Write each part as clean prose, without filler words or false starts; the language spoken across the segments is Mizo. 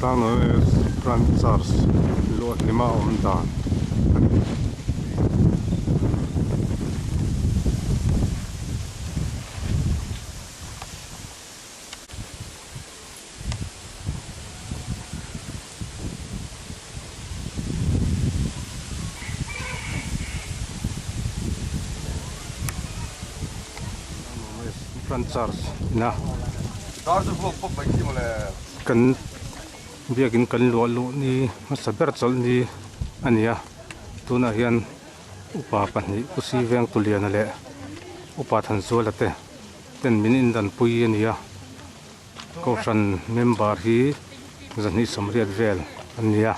Tlangnuam Branch Church luahhlima a awm dan a ni. Branch Church ina kan biakin kan luah luh ni hmasa ber chawlh ni a ni a tunah hian upa pahnih Pu Sivengtuliana leh Upa Thanzuala te ten min indanpui a ni a. Kohhran member hi 280 vel an ni a,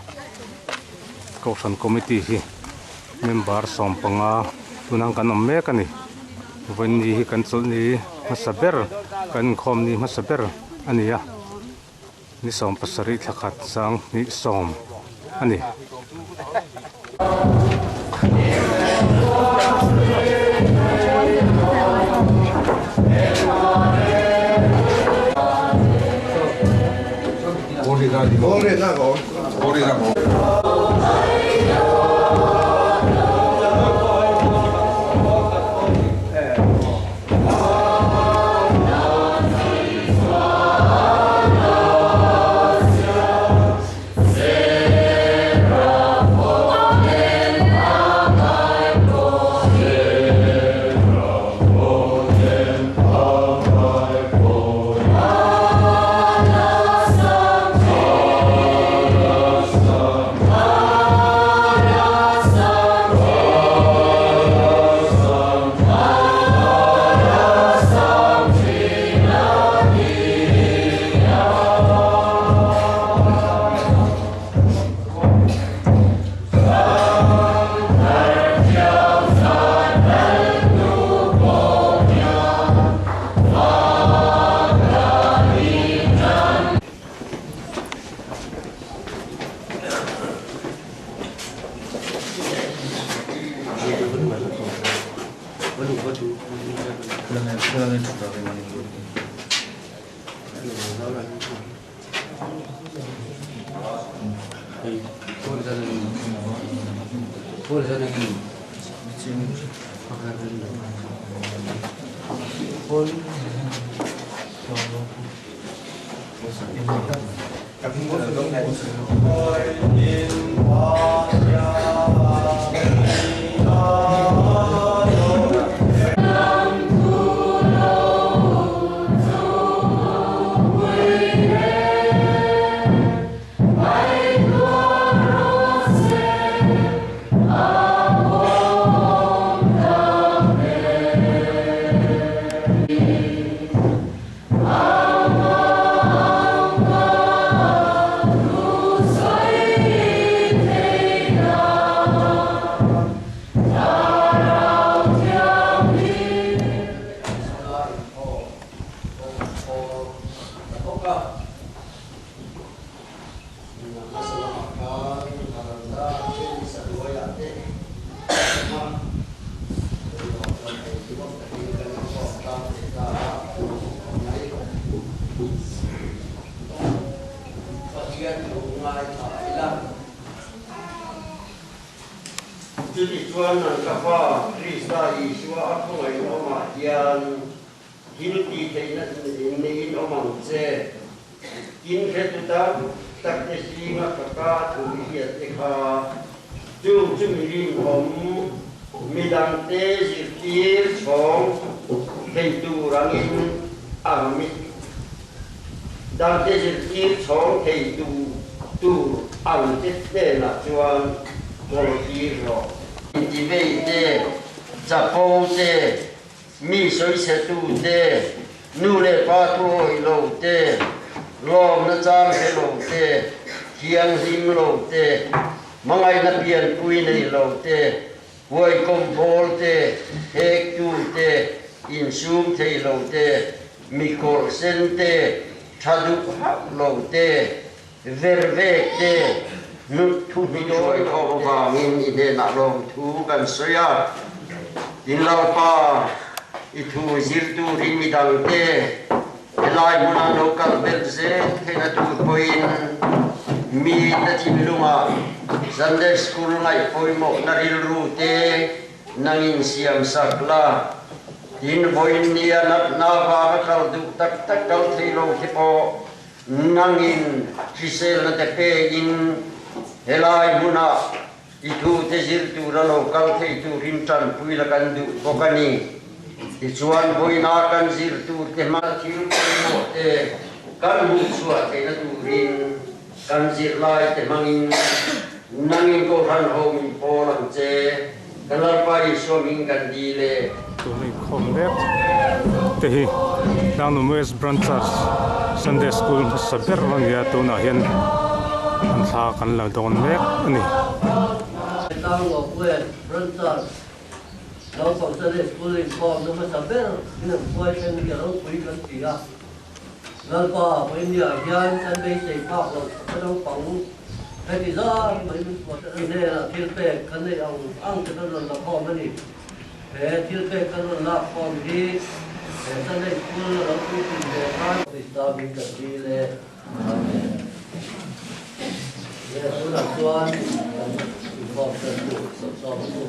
Kohhran committee hi member 15 tunang kan awm mek a ni. Vawiin hi kan chawlh ni hmasa ber kan inkhawm ni hmasa ber a ni a, ni 17 thla khat 2020 a ni. Chutichuan an ka fa Krista Isua a khawngaih awmah hian thil tih theihna neiin awm ang che. Tin hretu tam tak te zinga ka ka thu i hriat te kha chung chu mi rinawm, midangte zirtir chhawng thei tur angin ang mi dangte zirtir chhawng thei tu tur ang te hnenah chuan kawltir rawh. Intivei te, chapo te, Mi sawichhetu te, nu leh pa thu awih lo te, lawmna chang hre lo te, thianghlim lo te, hmangaihna pianpui nei lo te, huaikawm pawl te, hektu te, insum thei lo te, mi kawrh sen te, tha duh hauh lo te, vervek te, hnut thu hnuai khawp avangin i hnenah lawmthu kan sawi a. Tin Lalpa, i thu zir turin midangte helai hmuna lo kal belh zel theihna tur pawhin Mite thinlungah Sunday School ngaih pawimawhna rilru te nangin siam sak la. Tin, vawiin nia natna vanga kal duh tak tak kal thei lo te pawh nangin hriselna te pein helai hmunah I thute zir tura lo kal thei turin tanpui la kan duh bawk a ni. Tichuan, vawiina kan zir turte hma thil pawimawh te kan hmuhchhuah theihna turin kan zirlaite hmangin nangin Kohhran ho min pawl ang che, kan Lalpa Isua hming kan dil e. Tuna inkhawm mek te hi Tlangnu West Branch Church Sunday School hmasa ber a ni a, tunah hian an thla kan la dawn mek a ni. Tlangnu West Branch Church Naupang Sunday School inkhawmna hmasa ber in an hruai thleng hi a ropui kan ti a, Lalpa Vawinia hian kan beisei phak loh ka naupang heti zar mai min chhuah te hnenah thil pek kan neih ang ang te kan rawn la khawm a ni. He thil pek kan rawn lak khawm hi he Sunday School a lo puitlin ve khan Krista min kan dil e. Amen. Le tunah chuan kan inkhawm tan chu sawm ang u.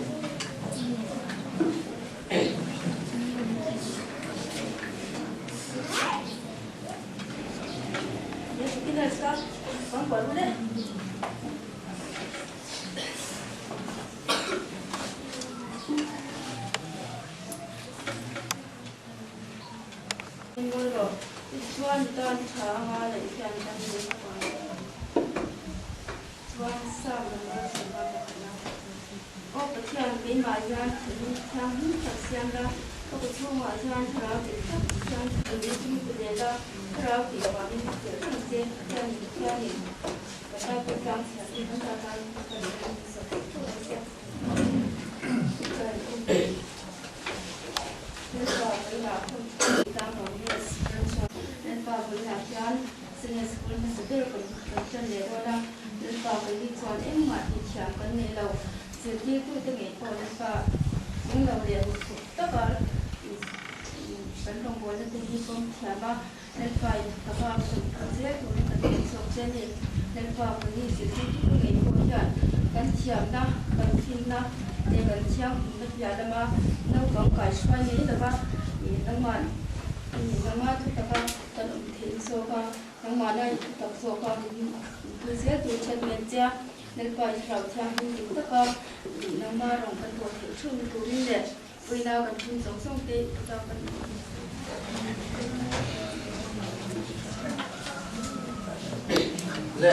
Le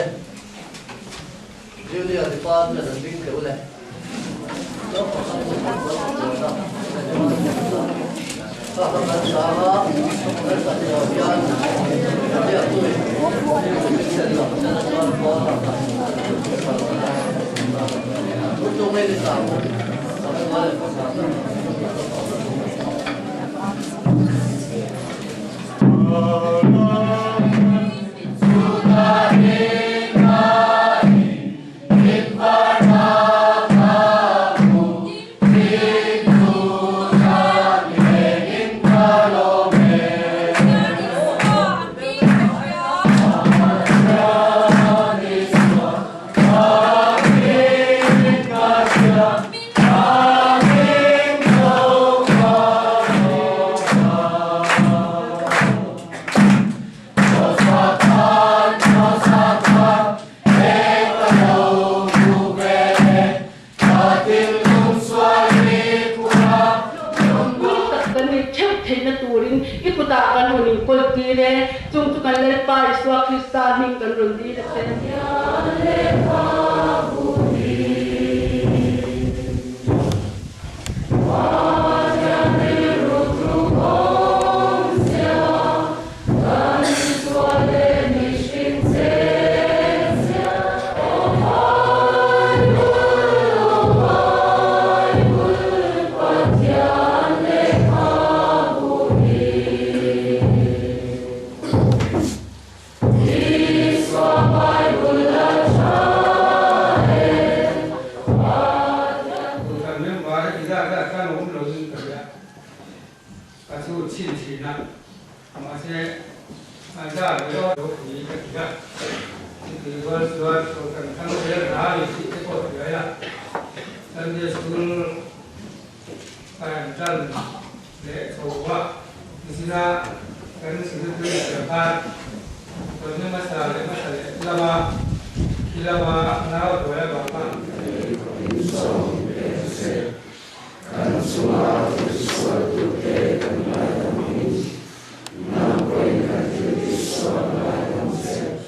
Junior Department an ding teuh le. Kan nei theuh theihna turin i kutah kan rawn inkawl tir e, chung chu kan Lalpa Isua Krista hming kan rawn dil a che. Chutih rual chuan Kohhran thang zel hna a ni tih te pawh hriai a, Sunday School a rawn tan leh chho a, nicina kan Secretary ber khan chawlhni hmasa leh hmasa leh lama khi lama nau buai avanga Kan chunga thil sualtute kan ngaidam in nang pawhin kan thil tihsual ngaidam che.